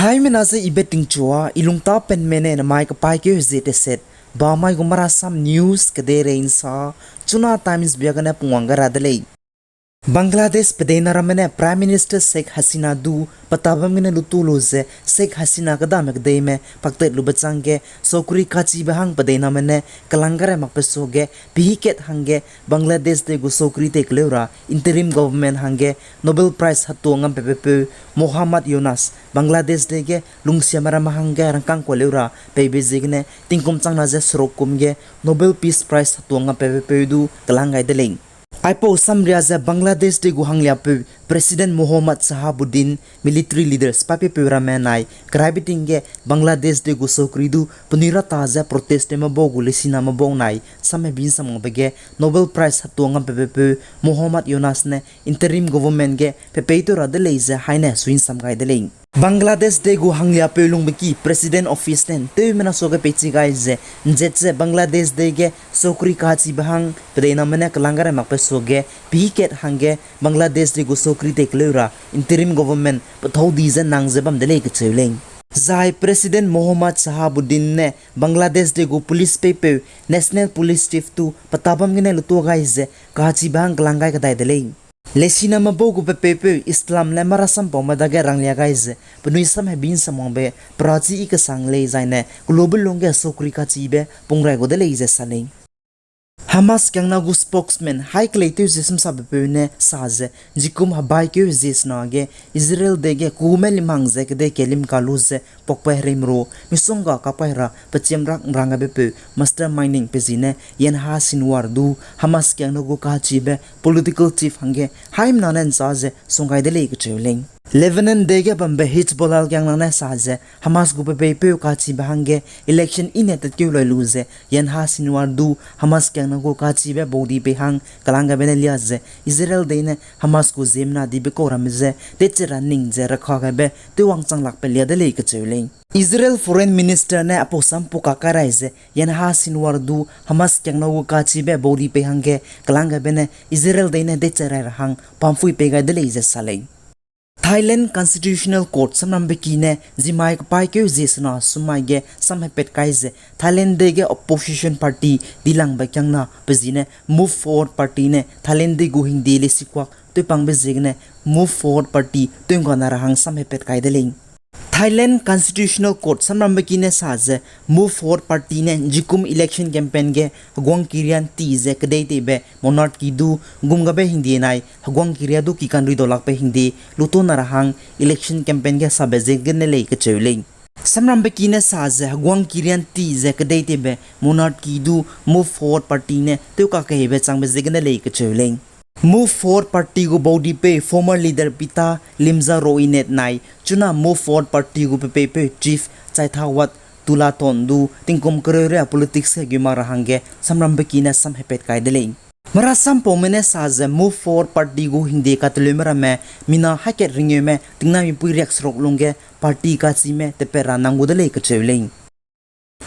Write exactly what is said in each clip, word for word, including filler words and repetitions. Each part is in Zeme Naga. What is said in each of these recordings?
Haimena ze ibe tingchua, i lungtâ penme ne namai kapaîkeu hezie teset, bamai gu Marasam News kedeirei nsa, Chuna Times bia gene pungwang gai ra de lei. Bangladesh pedeina ramme ne Prime Minister Sheikh Hasina du petabam gene lutu lu ze Sheikh Hasina kedame kedeime paktet lube chângge sokri kachibe hang pedeiname ne kelang gai ra makbe suage pehî kat hangge Bangladesh dei gu sokri tei keleu ra interim government hangge Nobel Prize hetua ngam pepepeu Mohammad Yunus Bangladesh dei ge lungsiame ramme hangge rangkâng kuâ leu ra peibe ziegene tingkum changna ze seruk kum ge Nobel Peace Prize hetua ngam pepepeu du kelang gai de lei. Aipau samria ze Bangladesh dei gu hangliapeu President Mohammad Shahabuddin, military leaders papeupeu ramme nai keraibe ting ge Bangladesh dei gu sokri du penui ra ta ze protest tewme bau gu lesiname bau nai sam hebi nsam wangbe ge Nobel Prize hetua ngam pepepeu Mohammad Yunus ne interim government ge pepeitew ra de lei ze haine sui nsam gai de lei. Bangladesh dei gu hangliapeu lungbe ki President Office ne ’nteumena suage peichi gai ze, ’nzet ze Bangladesh dei ge sokri kachibe hang pedeiname ne kelang gai ra makbe suage pehî kat hangge Bangladesh dei gu sokri tei keleu ra interim government pethâu di ze nang ze bam de lei kacheu lei. Zai President Mohammad Shahabuddin ne Bangladesh dei gu police peipeu National Police Chief tu petabam gene lutua gai ze kachibe hang kelang gai kadai de lei. Lesiname bau gu pepeupeu Islam ne marasampaume dage ranglia gai ze penui sam hebi nsam wangbe perachi i kesang lei zaine kelube lungge sokri kachibe pungrai gu de lei ze sa lei. Hamas kiangna gu spokesman haî keleitew ze sumsabepeu ne sa ze, njikum hebaikeu hezie sena ge Israel dei ge kume limhang ze kedei kelim ka lu ze pakpai hereimro misongga kapai ra pechiam rak ’nrang gaibepeu masterminding pe zi ne Yahya Sinwar du Hamas kiangna gu kachibe political chief hangge haimena ne ’nchâ ze sung gai de lei kacheu lei. Lebanon dei ge bambe Hezbollah kiangna ne sa ze Hamas gu pepeipeu kachibe hangge election i ne tatkeu lai lu ze Yahya Sinwar du Hamas kiangna gu kachibe baudi pei hang kelang gaibe ne lia ze Israel dei ne Hamas gu ziemmena dibe kau ramme je teiche ra ning ze rakha gaibe tewwang chang lakbe lia de lei kacheu lei. Israel Foreign Minister ne aipau sam pukak kai rai ze Yahya Sinwar du Hamas kiangna gu kachibe baudi pei hangge kelang gaibe ne Israel dei ne teiche rai ra hang pampui pei gai de lei ze sa lei. Thailand Constitutional Court samrambe ki ne zimai kapaîkeu hezie sena summai ge samhepat kai ze Thailand dei ge opposition party dilangbe kiangna pe zi ne Move Forward Party ne Thailand dei gu hingde lesikuak tewpangbe ziegene Move Forward Party tew'ngga na ra hang samhepat kai de lei. Thailand Constitutional Court samrambe ki ne sa ze Move Forward Party ne njikum election campaign ge heguang kirian ti ze kedei teibe monarchy du gum gabe hingde nai heguang kiria du kikanrui dau lakbe hingde luto na ra hang election campaign ge sabe ziegene lei kacheu lei. Samrambe ki ne sa ze heguang kirian ti ze kedei teibe monarchy du Move Forward Party ne tewkakeibe changbe ziegene lei kacheu lei. Move Forward Party gu baudipeu former leader Pita Limjaroenrat nai chuna Move Forward Party gu pepeipeu chief Chaithawat Tulathawn du tingkum kereu ria politics ge geu mak ra hangge samrambe ki ne samhepat kai de lei. Marasampaume ne sa ze Move Forward Party gu hingde kateleume ramme mina hakat ringeume tingnaimipui riakseruk lungge party kachime tepat ra nang gu de lei kacheu lei.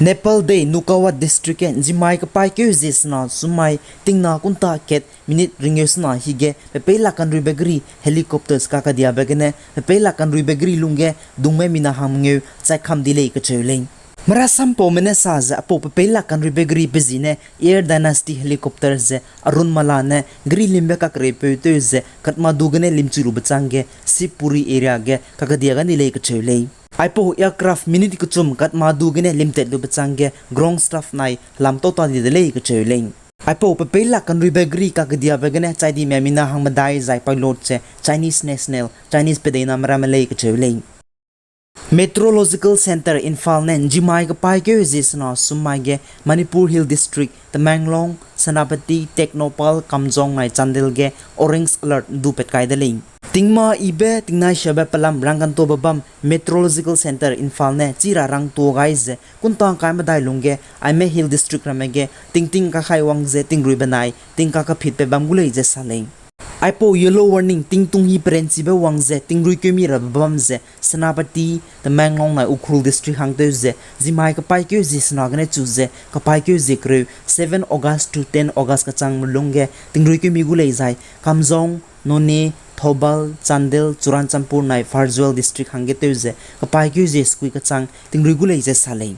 Nepal dei Nukawa District ge nzimai kapaîkeu hezie sena summai tingna kunta kat minute ringeu sena hige pepeilak kanruibe geri helicopters kakadiabe gene pepeilak kanruibe geri lungge dungme mina hangmengeu chaikham di lei kacheu lei. Marasampaume ne sa ze aipau pepeilak kanruibe geri pe zi ne Air Dynasty helicopter ze Arunmala ne geri limbe kakereipeu tew ze Kathmandu gene limchu lube changge Shivpuri area ge kakadia ga ni lei kacheu lei. Aipau aircraft minute kechum Kathmandu gene limtat lube changge ground staff nai helam tau ta di de lei kacheu lei. Aipau pepeilak kanruibe geri kakadiabe gene chaidime mina hangmedai zai pilot ze Chinese national, Chinese pedeiname ramme lei kacheu lei. Meteorological Centre Imphal ne nzimai kapaîkeu hezie sena summai ge Manipur Hill District, Tamenglong, Senapati, Tengnoupal, Kamjong nai Chandel ge orange alert du pat kai de lei. Tingma ibe tingnaisiabe pelam rangkantobe bam Meteorological Centre Imphal ne chira rangtuâ gai ze kunta ’ngkai medai lungge aime Hill District ramme ge tingting kakhai wang ze tingruibe nai tingka kaphitbe bam gu lei ze sa lei. Aipau yellow warning tingtung hi perenchibe wang ze tingruikeu mi rabe bam ze Senapati, Tamenglong nai Ukhrul district hangtew ze zimai kepaîkeu zie sena gene chu ze kepaîkeu zie kereu seven August to ten August kechang melung ge tingruikeu mi gu lei zai Kamjong, Noney, Thoubal, Chandel, Churachandpur nai Pherzawl district hangge tew ze kepaîkeu zie sekui kechang tingrui gu lei ze sa lei.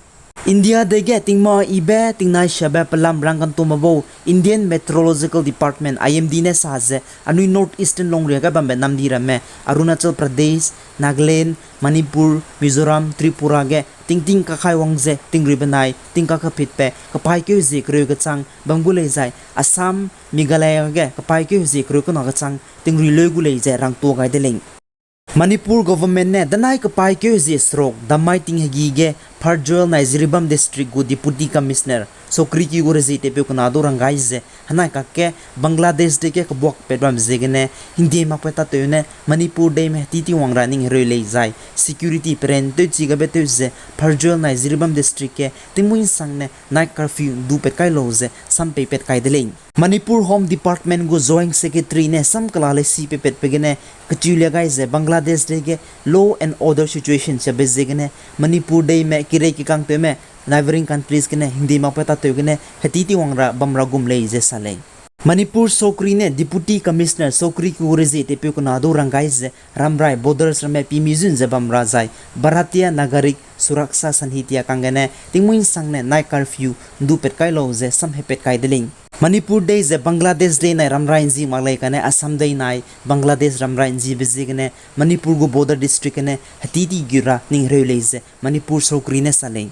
India dei ge tingma yibe tingnai siabe pelam rangkantome bau Indian Meteorological Department, I M D ne sa ze anui North Eastern longria ge bambe namdi ramme Arunachal Pradesh, Nagaland, Manipur, Mizoram, Tripura ge tingting kakai wang ze tingrui benai tingkak kepitbe kepaîkeu zie kereu kechang bam gu lei zai Assam, Meghalaya ge kepaîkeu zie kereu kena kechang tingrui leu gu lei ze rangtua gai de lei. Manipur government ne danai kepaîkeu zie seruk dammai ting hegi ge Pherzawl nai Jiribam district gu Deputy Commissioner Sokri ki gu rezie tewpeu kena du rang gai ze henai kakge Bangladesh dei ge kebuak pat bam ziegene hingde makbe tatew ne Manipur deime heti ti wang ra ning hereu lei zai security peren tewchi gabe tew ze Pherzawl nai Jiribam district ge tingmuî ’nsangne night curfew ’ndu pat kai lau ze sam pei pat kai de lei. Manipur Home Department gu Joint Secretary ne sam kela leisi pei patbe gene kechilia gai ze Bangladesh dei ge law and order situation siabe ziegene Manipur deime kirei kikangtewme neighbouring countries gene hingde makbe tatew gene heti ti wang ra bam ra gum lei ze sa lei. Manipur Sokri ne Deputy Commissioner Sokri ki gu rezie tewpeu kena du rang gai ze ramrai borders ramme pimi zun ze bam ra zai Bharatiya Nagarik Suraksha Sanhiti a kanggene tingmuî ’nsangne night curfew ’ndu pat kai lau ze samhe pat kai de lei. Manipur dei ze Bangladesh dei nai ramrai ’nzi mak lei kane Assam dei nai Bangladesh ramrai ’nzibe ziegene Manipur gu border district gene heti ti gu ra ning hereu lei ze Manipur Sokri ne sa lei.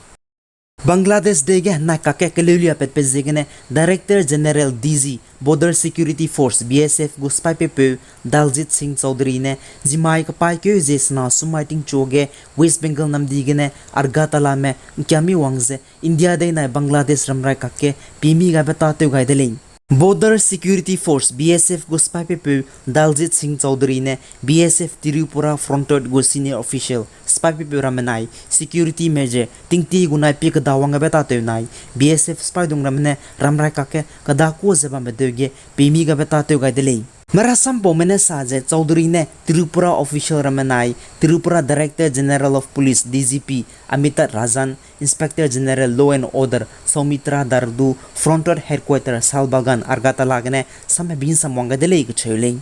Bangladesh dei ge henai kakge keleulia patbe ziegene Director General D G, Border Security Force, B S F gu sipaipeu Daljit Singh Chaudhary ne zimai kepaîkeu zie sena sumai tingchu ge West Bengal namdi gene Agartala me ’ngkiami wang ze India dei nai Bangladesh ramrai kakge pimi gaibe tatew gai de lei. Border Security Force, B S F gu sipaipeu Daljit Singh Chaudhary ne B S F Tripura Frontier gu senior official sipaipeu ramme nai security measure tingti gu nai pie kedawang gaibe tatew nai B S F sipaidung ramme ne ramrai kakge kedakua ze bambe deu ge pimi gaibe tatew gai de lei. Merasampaume ne sa ze Chaudhary ne Tripura official ramme nai Tripura Director General of Police, D G P, Amitabh Rajan, Inspector General Law and Order Soumitra Dardu, Frontier Headquarter Shalbagan, Agartala gene samhebi ’nsam wang gai de lei kacheu lei.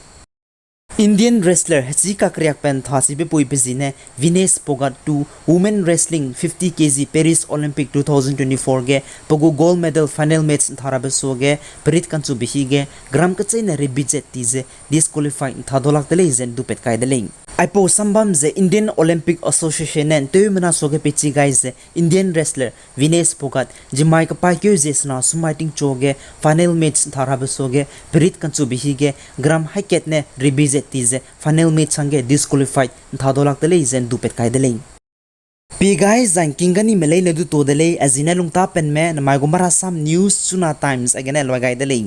Indian wrestler hechî kakriakbe ’nthasibe puibe zi ne Vinesh Phogat two Women Wrestling fifty K G Paris Olympic two thousand twenty-four ge pe gu gold medal final match ’ntharabe suage perit kanchube hige gram kecheîne rebizet ti ze disqualify ’nthadau lak de lei ze ’ndupat kai de lei. Aipau sambam ze Indian Olympic Association ne ’nteumena suage peichi gai ze Indian wrestler Vinesh Phogat zimai kepaîkeu zie sena sumai tingchu ge final match ’ntharabe suage perit kanchube hige gram haikat ne rebizet ti ze final match hangge disqualified ’nthadau lak de lei ze ’ndupat kai de lei. Pie gai zai ’ngking ganime leine du tuâ de lei, a zine lungtapenme nemai gu Marasam News Chuna Times a gene luai gai de lei.